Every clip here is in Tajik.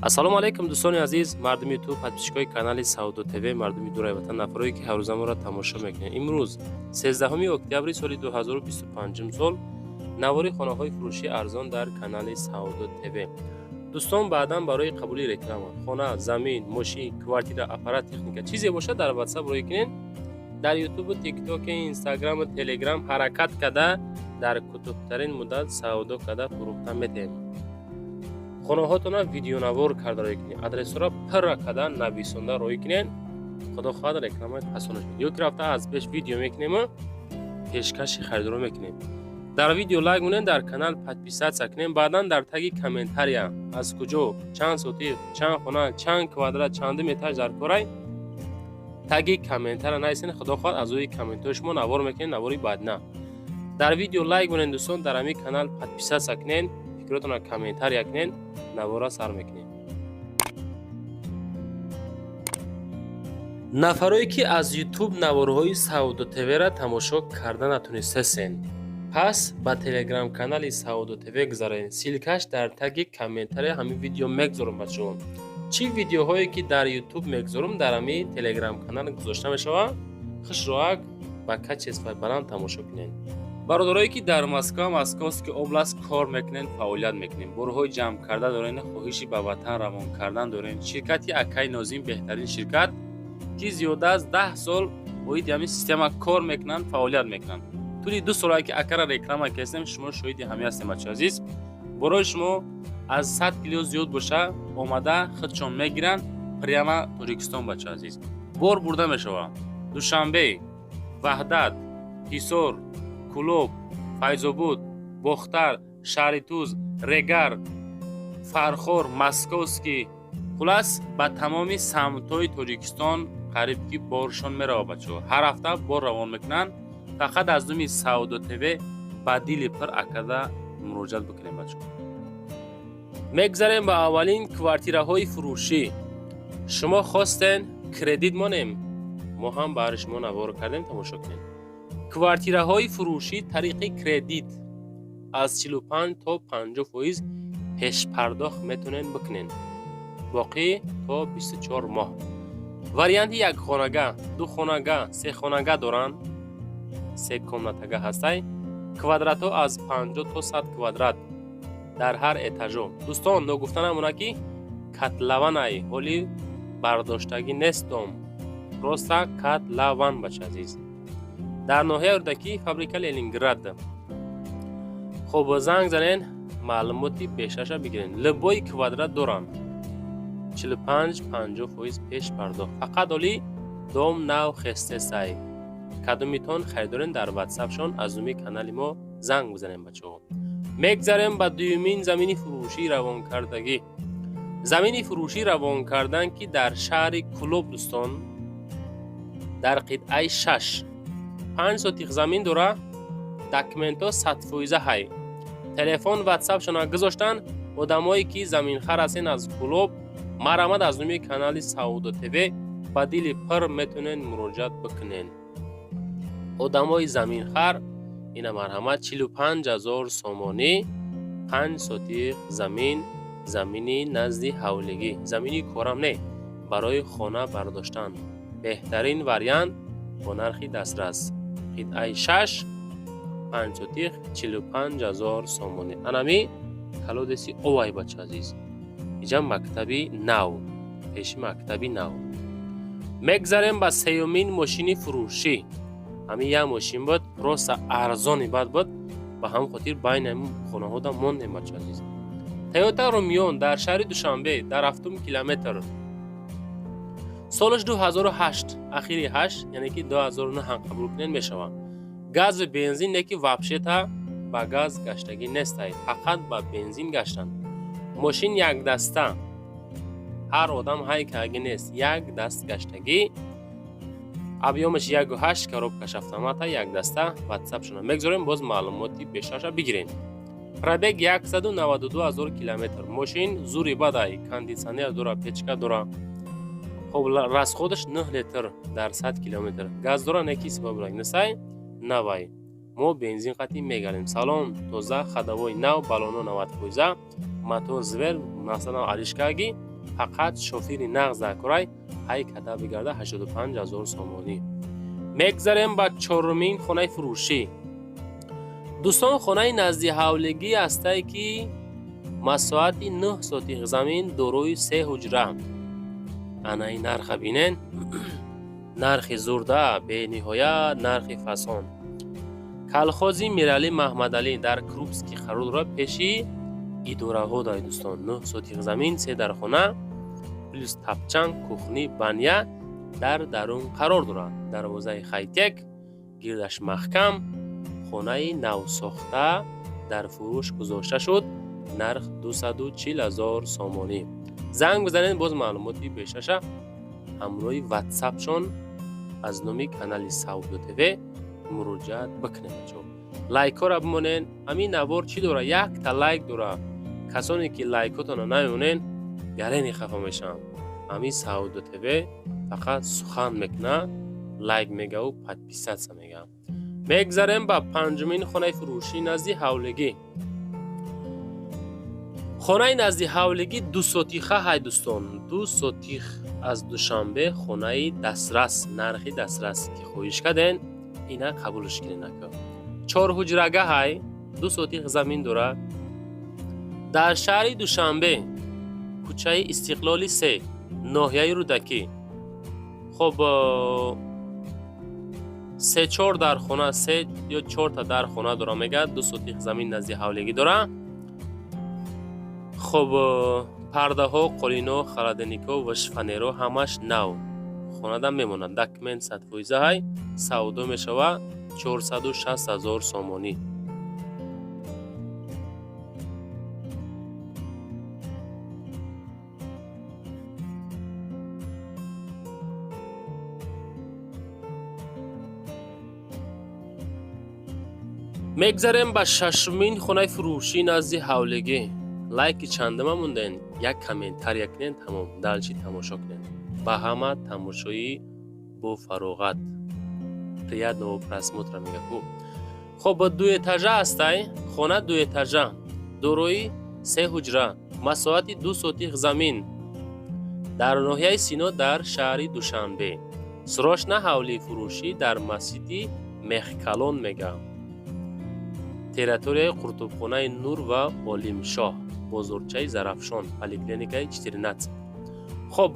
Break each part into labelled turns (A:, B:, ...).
A: Ассалому алайкум, дӯстони азиз, мардуми Ютуб, подписчикои канали Савдо ТВ, мардуми дураи ватан, нафарое ки ҳаррӯза моро тамошо мекунед. Имрӯз 13 октябри соли 2025 сол, навори хонаҳои фурӯшии арзон дар канали Савдо ТВ. Дӯстон, баъдан барои қабули реклама, хона, замин, мошин, квартира, аппарат, техника, чизе бошад, дар Ватсап рӯй кунед. Дар Ютубу, Тиктоку, Инстаграму Телеграм ҳаракат карда, дар кӯтоҳтарин муддат савдо карда, фурӯхта метаҳем. Хонаҳотона видеонавор карда рӯй кунед, адресҳоро пурра карда нависонда рӯй кунед. Худо хоҳад, рекламаи пасонаш ё ки рафта аз пеш видео мекунему пешкаши харидоро мекунем. Дар видео лайк монед, дар канал подписаться кунем. Баъдан дар таги комментария аз куҷо, чанд сотих, чанд хона, чанд квадрат, чандум этаж дар корай, таги комментария нависен. Худо хоҳад, аз рӯи комментҳои шумо навор мекунем, навори баъдина. Дар видео лайк монед, дӯстон, дар ҳамин канал подписаться кунед, фикротонро комментария кунед. Навора сар мекунем. Нафарое ки аз Ютуб наворҳои Савдо ТВ-ра тамошо карда натонистасен, пас ба телеграм-канали Савдо ТВ гузаред. Ссылкаш дар таги комментария ҳамин видео мегузорам. Бачаҳо, чӣ видеоҳое ки дар Ютуб мегузорам, дар ҳамин телеграм-канал гузошта мешавад. Хушроак ба качествои баланд тамошо кунед.
B: Бародарое ки дар Москва, Московский область кор мекунед, фаъолият мекунед, борҳои ҷамъ карда дорен, хоҳиши ба ватан равон кардан дорен, ширкати акаи Нозим беҳтарин ширкат, ки зиёда аз 10 сол оиди ҳамин система кор мекунанд, фаъолият мекунанд. Тӯли 2 солае ки акара реклама кардем, шумо шоҳиди ҳамин ҳастем. Бачаи азиз, борои шумо аз 100 кило зиёд боша, омада худшон мегиранд прямо Тоҷикистон. Бачаи азиз, бор бурда мешавад Душанбе, Ваҳдат, Ҳисор, Кӯлоб, Файзобод, Бохтар, шаҳри Туз, Регар, Фархор, Московский, хулас, ба тамоми самтҳои Тоҷикистон қариб ки боршон меравад. Бачаҳо, ҳар ҳафта бор равон мекунанд. Фақат аз номи Савдо ТВ ба дили пир акада муроҷиат бикунем, бачаҳо.
A: Мегзарем ба аввалин квартираҳои фурӯшӣ. Шумо хостен кредит монем, мо ҳам баҳри шумо навор кардем, тамошо кунем. Квартираҳои фурӯшӣ тариқи кредит аз 45 то 50% пешпардохт метавонед бикунед, боқӣ то 24 моҳ. Варианти якхонага, духонага, сехонага доранд, се комнатага ҳастай. Квадратҳо аз 50 то 100 квадрат дар ҳар этажо. Дӯстон, ногуфта намонад, ки котлованай, ҳоли бардоштагӣ нест дом, просто котлован. Бача азиз, дар ноҳияи Рӯдакӣ, фабрика Ленинград. Хуб, занг занен, маълумоти бештарша бигирен. Любой квадрат доранд, 45-50% пешпардохт. Фақат оли дом нав хестесай. Кадомитон харидорен, дар Ватсапшон аз номи канали мо занг бизанем. Бачаҳо, мегзарем ба дуюмин замини фурӯшӣ равонкардагӣ. Замини фурӯшӣ равон кардан, ки дар шаҳри Кӯлоб, дӯстон, дар қитъаи 6, 5 сотих замин дора. Документҳо 100-фоиза ҳай. Телефон, Ватсапшона гузоштанд. Одамое ки заминхар ҳастен аз Кӯлоб, марҳамат, аз номи канали Савдо ТВ ба дили пир метавонед муроҷиат бикунед. Одамои заминхар, ина марҳамат, 45 000 сомонӣ, 5 сотих замин, замини назди ҳавлигӣ, замини корам не, барои хона бардоштан беҳтарин вариант бо нархи дастрас. Қитъаи 6, 5 сотих, 45 000 сомонӣ. Анами колодези овай, бача азиз, иҷа мактаби нав, пеши мактаби нав. Мегзарем ба сеюмин мошини фурӯшӣ. Ҳамин як мошин буд, просто арзони бад буд, ба ҳамин хотир байни ҳамин хонаҳода мондем. Бача азиз, Тойота Румион дар шаҳри Душанбе, дар ҳафтум километр, солаш 2008, ахири 8, яъне ки 2009 ҳам қабул кунед мешавад. Газу бензин не, ки вообще-то ба газ гаштагӣ нестай, фақат ба бензин гаштанд. Мошин якдаста, ҳар одам ҳай каги нест, як даст гаштагӣ. Объёмаш 1,8, коробкаш автомата, якдаста. Ватсапшона мегзорем, боз маълумоти бештарша бигирем. Пробег 192 ҳазор километр. Мошин зури бадай, кондитсионер дора, печка дора. Хоб, расходаш 9 литр дар 100 километр. Газ дора, неки сибабрак несай, навай, мо бензин қатӣ мегардем. Салон тоза, ходовой нав, балоно 90%, мотор звер, масалан, алишкаги. Фақат шофири нағз дар корай, ҳай када бигарда 85 000 сомонӣ. Мегзарем ба чорумин хонаи фурӯшӣ. Дӯстон, хонаи назди ҳавлигӣ ҳастае, ки масоҳати 9 сотих замин, дорои се ҳуҷра. Ана ин нарха бинен, нархи зурда, бениҳоят нархи фасон. Колхози Миралӣ Маҳмадалӣ дар Крупский қарор дорад, пеши идораҳо дар. Дӯстон, 9 сотих замин, се дархона, плюс тапчан, кухня, баня дар дарун қарор дорад. Дарвозаи хайтек, гирдаш маҳкам. Хонаи навсохта дар фурӯш гузошта шуд, нарх 240 000 сомонӣ. Занг бизанед, боз маълумоти бешташа ҳамроҳи ватсапшон аз номи канали Савдо ТВ муроҷиат бикунед. Бачаҳо, лайкҳоро бимонен. Ҳамин навор чӣ дора? Якта лайк дора. Касоне ки лайкотонро намемонен, гарени хафа мешавам. Ҳамин Савдо ТВ фақат сухан мекуна, лайк мегаву подписаться мега. Мегзарем ба панҷумин хонаи фурӯшӣ назди ҳавлигӣ. Хонаи назди ҳавлигӣ дусотиха ҳай, дӯстон, 2 сотих аз Душанбе. Хонаи дастрас, нархи дастрас, ки хоҳиш карден, ина қабулш кунед. Ака, чорҳуҷрага ҳай, 2 сотих замин дора, дар шаҳри Душанбе, кӯчаи Истиқлоли 3, ноҳияи Рӯдакӣ. Хоб, се чор дар хона, се ё чорта дар хона дора, мегӯяд. 2 сотих замин назди ҳавлигӣ дора. Хоб, пардаҳо, қолино, холодильникҳо ва шифоньерҳо ҳамаш нав, хонада мемонад. Документ 100%-а ҳай. Савдо мешавад 460 000 сомонӣ. Мегзарем ба шашумин хонаи фурӯшӣ назди ҳавлигӣ. Лайки чандама монден? Як комментария кунен, тамом. Дальше тамошо кунен. Ба ҳама тамошои бо фароғат, приятного просмотра мега ку. Хоб, дуэтажа ҳастай хона, дуэтажа, дорои се ҳуҷра, масоҳати 2 сотих замин, дар ноҳияи Сино, дар шаҳри Душанбе. Срочно ҳавлии фурӯшӣ дар масҷиди Мехкалон мега, территорияи қуртубхонаи Нур ва Олимшоҳ, бозорчаи Зарафшон, поликлиникаи 14. Хоб,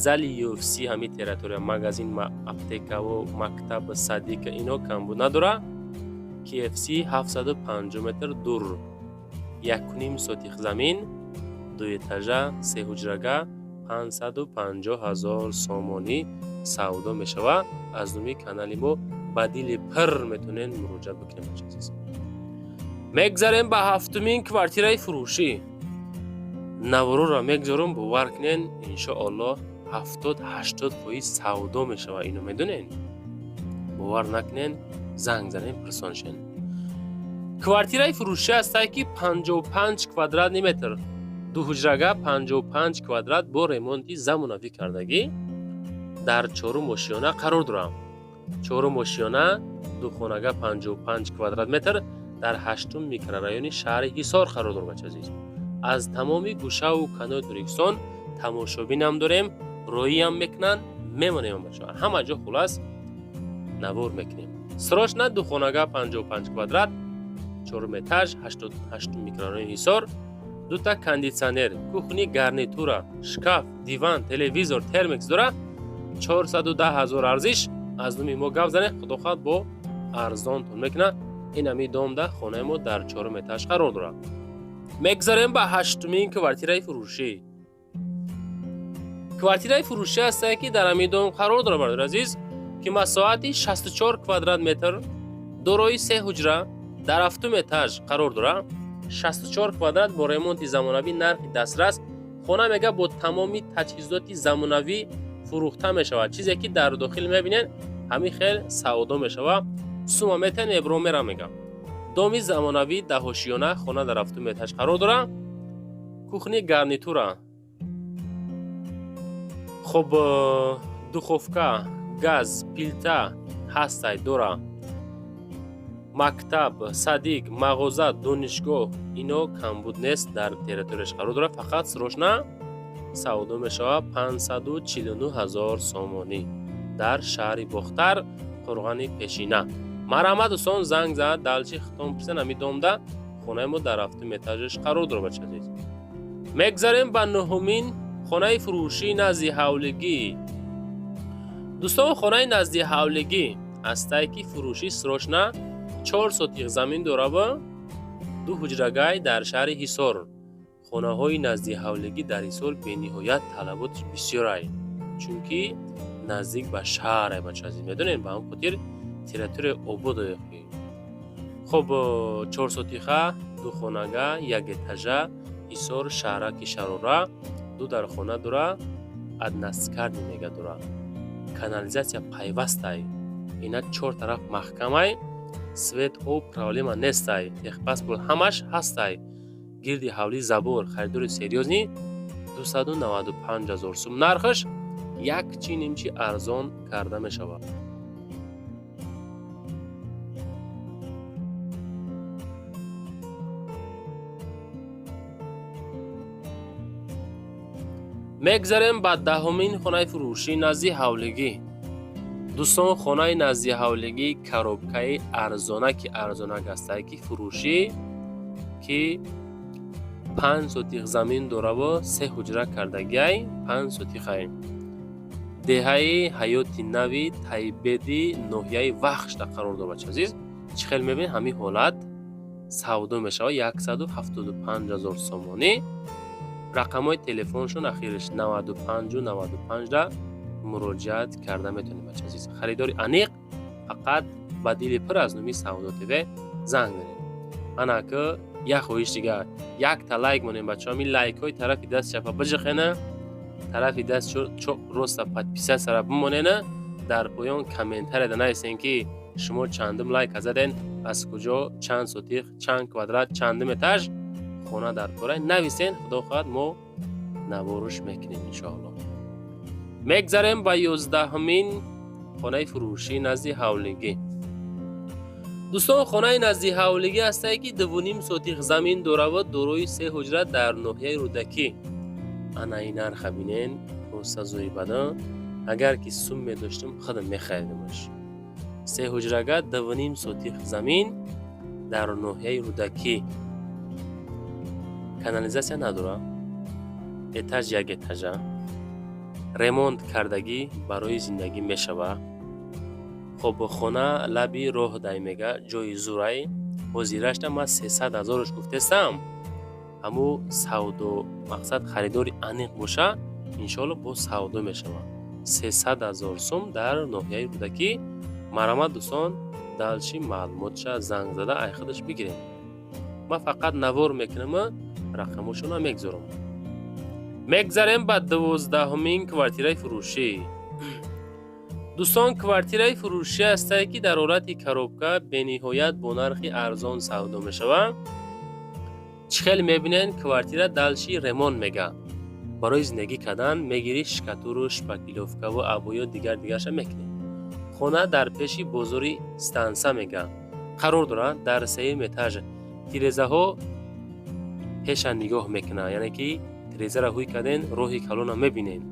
A: зали UFC, ҳамин территория, магазин, аптекаву мактаб, садика, ино камбуд надора. KFC 750 метр дур. 1,5 сотих замин, дуэтажа, сеҳуҷрага, 550 000 сомонӣ савдо мешавад. Аз номи канали мо ба дили пир метонен муроҷиат бикунем, азиз. Мегзарем ба ҳафтумин квартираи фурӯшӣ. Навороро мегзорум, бовар кунен, иншоаллоҳ, 70-80% савдо мешавад. Ино медонен, бовар накунен, занг занен, пирсоншен. Квартираи фурӯшӣ ҳастае, ки 55 квадратный метр, дуҳуҷрага, 55 квадрат, бо ремонти замонавӣ кардагӣ, дар чорум ошиёна қарор дорам. Чорум ошиёна, духонага, 55 квадрат метр, дар ҳаштум микрорайони шаҳри Ҳисор қарор дорам. Бача азиз, аз тамоми гӯшаву канори Тоҷикистон тамошобинам дорем, роиям мекунанд, мемонем, бача, ҳама ҷо. Хулас, навор мекунем. Срочно духонага, 55 квадрат, чорум этаж, ҳаштум микрорайони Ҳисор. Дута кондитсионер, кухни гарнитура, шкаф, диван, телевизор, термекс дора. 410 000 арзиш. Аз номи мо гап занед, худо хоҳад, бо арзонтон мекунад. Ин ҳами домда хонаи мо дар чорум этаж қарор дорад. Мегзарем ба ҳаштумин квартираи фурӯшӣ. Квартираи фурӯшӣ ҳастае, ки дар ҳамин дом қарор дорад, бародари азиз, ки масоҳати 64 квадрат метр, дорои се ҳуҷра, дар ҳафтум этаж қарор дорад. 64 квадрат бо ремонти замонавӣ, нархи дастрас. Хона, мега, бо тамоми таҷҳизоти замонавӣ фурӯхта мешавад. Чизе ки дар дохил мебинед, ҳамин хел савдо мешавад. Сума метен, эбро мера, мега. Доми замонавӣ, даҳошиёна, хона дар ҳафтум этаж қарор дорад. Кухни гарнитура, хоб, духовка, газ, плита ҳастай, дора. Мактаб, садик, мағоза, донишгоҳ, ино камбуд нест, дар территорияш қарор дорад. Фақат срочно савдо мешавад 549 ҳазор сомонӣ дар шаҳри Бохтар, Қурғани Пешина. Марҳамат, дӯстон, занг зад, дальше хитон пурсен. Ҳами домда хонаи мо дар ҳафтум этажаш қарор дорад, бача азиз. Мегзарем ба нуҳумин хонаи фурӯшӣ назди ҳавлигӣ. Дӯстон, хонаи назди ҳавлигӣ астае, ки фурӯшӣ срочно, 4 сотих замин дораба, ду ҳуҷрагай дар шаҳри Ҳисор. Хонаҳои назди ҳавлигӣ дар Ҳисор бениҳоят талаботи бисёрай, чунки наздик ба шаҳре, бача азиз, медонем, ба ҳамн хотир территорияи обод. Хоб, 4 сотиха, ду хонага, як этажа, Ҳисор, шаҳраки Шарора, ду дархона дора, односкатный мега дора, канализатсия пайвастай, ина чор тараф маҳкамай, свет, об проблема нестай, техпаспорт ҳамаш ҳастай, гирди ҳавлӣ забор. Харидори серьёзный, 295 ҳазор сум нархаш, як чи нимчи арзон карда мешавад. Мегзарем ба 10-умин хонаи фурӯшӣ назди ҳавлигӣ. Дӯстон, хонаи назди ҳавлигӣ, коробкаи арзонаки арзонак ҳастае, ки фурӯшӣ, ки 5 сотих замин дораву се ҳуҷра кардагиай, 5 сотихай, деҳаи Ҳаёти Нави Тайбеди ноҳияи Вахшда қарор дорад. Бача азиз, чӣ хел мебинед, ҳамин ҳолат савдо мешавад 175 ҳазор сомонӣ. Рақамҳои телефоншон ахираш 95 95-да муроҷиат карда метавонед. Бача азиз, харидори аниқ, фақат ба дили пур аз номи Савдо ТВ занг занед. Ана ки як хоҳиш дигар: якта лайк монем, бачаҳо. Ҳамин лайкҳои тарафи даст чапа биҷиқена, тарафи даст роста подписаться бимонена, дар поён комментарияда нависен, ки шумо чандум лайка заден, аз куҷо, чанд сотих, чанд квадрат, чандум этаж хона дар кора, нависен. Худо хоҳад, мо наворуш мекунем, иншоалло. Мегзарем ба 11-умин хонаи фурӯшӣ назди ҳавлигӣ. Дӯстон, хонаи назди ҳавлигӣ ҳастае, ки 2,5 сотих замин дораву дорои се ҳуҷра дар ноҳияи Рӯдакӣ. Ана ин нарха бинен, роста зӯи бадан. Агар ки сум медоштам, худам мехаридамаш. Се ҳуҷрага, 2,5 сотих замин дар ноҳияи Рӯдакӣ, канализатсия надорад, этаж як этажа, ремонт кардагӣ, барои зиндагӣ мешавад. Хоб, хона лаби роҳ дай мега, ҷои зурай. Ҳозирашта ман 300 ҳазораш гуфтестам. Ҳаму савдо мақсад харидори аниқ боша, иншоалло, боз савдо мешавад. 300 000 сум дар ноҳияи Рӯдакӣ. Марҳамат, дӯстон, дальше маълумотша занг зада ай худаш бигирем. Ман фақат навор мекунаму рақамошонро мегузорам. Мегзарем ба 12-умин квартираи фурӯшӣ. Дӯстон, квартираи фурӯшӣ ҳастае, ки дар ҳолати коробка бениҳоят бо нархи арзон савдо мешавад. Чӣ хел мебинед, квартира дальше ремонт мега, барои зиндагӣ кардан мегирӣ, штукатуру, шпаклёвкаву обоё, дигар дигарша мекунӣ. Хона дар пеши бозори станса мега қарор дорад, дар сеюм этаж. Тирезаҳо пеша нигоҳ мекунад, яъне ки тирезаро ҳуй карден, роҳи калона мебинед.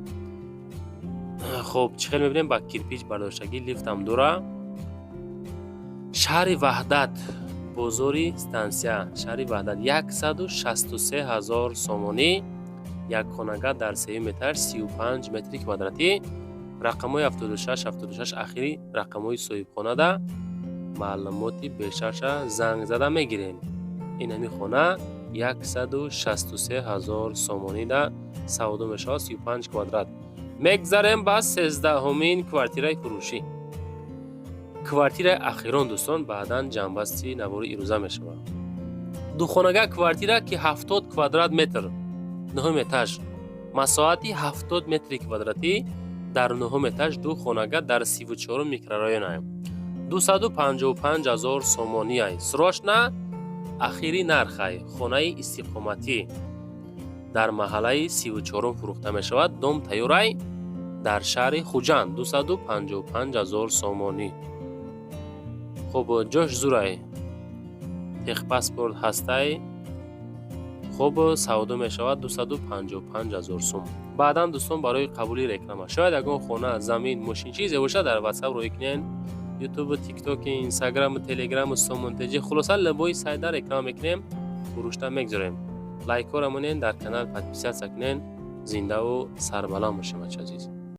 A: Хоб, чӣ хел мебинем, ба кирпич бардоштагӣ, лифтам дора. Шаҳри Ваҳдат, бозори стансия, шаҳри Ваҳдат, 163 000 сомонӣ, як хонага дар сеюм этаж, 35 метри квадратӣ. Рақамҳои 76 76 ахири рақамҳои соҳибхонада. Маълумоти бештарша занг зада мегирем. Ин ҳами хона 163 ҳазор сомонида савдо мешавад, 35 квадрат. Мегзарем ба 13-умин квартираи фурӯшӣ, квартираи ахирон, дӯстон, баъдан ҷамъбасти навори ирӯза мешавад. Духонага квартира, ки 70 квадрат метр, нуҳум этаж, масоҳати 70 метри квадратӣ дар нуҳум этаж, ду хонага дар 34-ум микрорайонай, 255 ҳазор сомониай, срочно ахири нархай. Хонаи истиқоматӣ дар маҳаллаи 34-ум фурӯхта мешавад, дом тайёрай, дар шаҳри Хуҷанд, 255 ҳазор сомонӣ. Хуб, ҷош зурай. Техпаспорт ҳастай. Хуб, савдо мешавад 255 000 сум. Баъдан, дӯстон, барои қабули реклама, шояд ягон хона, замин, мошин, чизе бошад, дар Ватсап рӯй кунен. Ютубу, Тиктоки, Инстаграму, Телеграму, Сомонтеҷи, хулоса, любой сайта реклама мекунем, фурӯшта мегзорем. Лайкҳоро монен, дар канал подписаться кунен. Зиндаву сарбаланд бошем, бача азиз.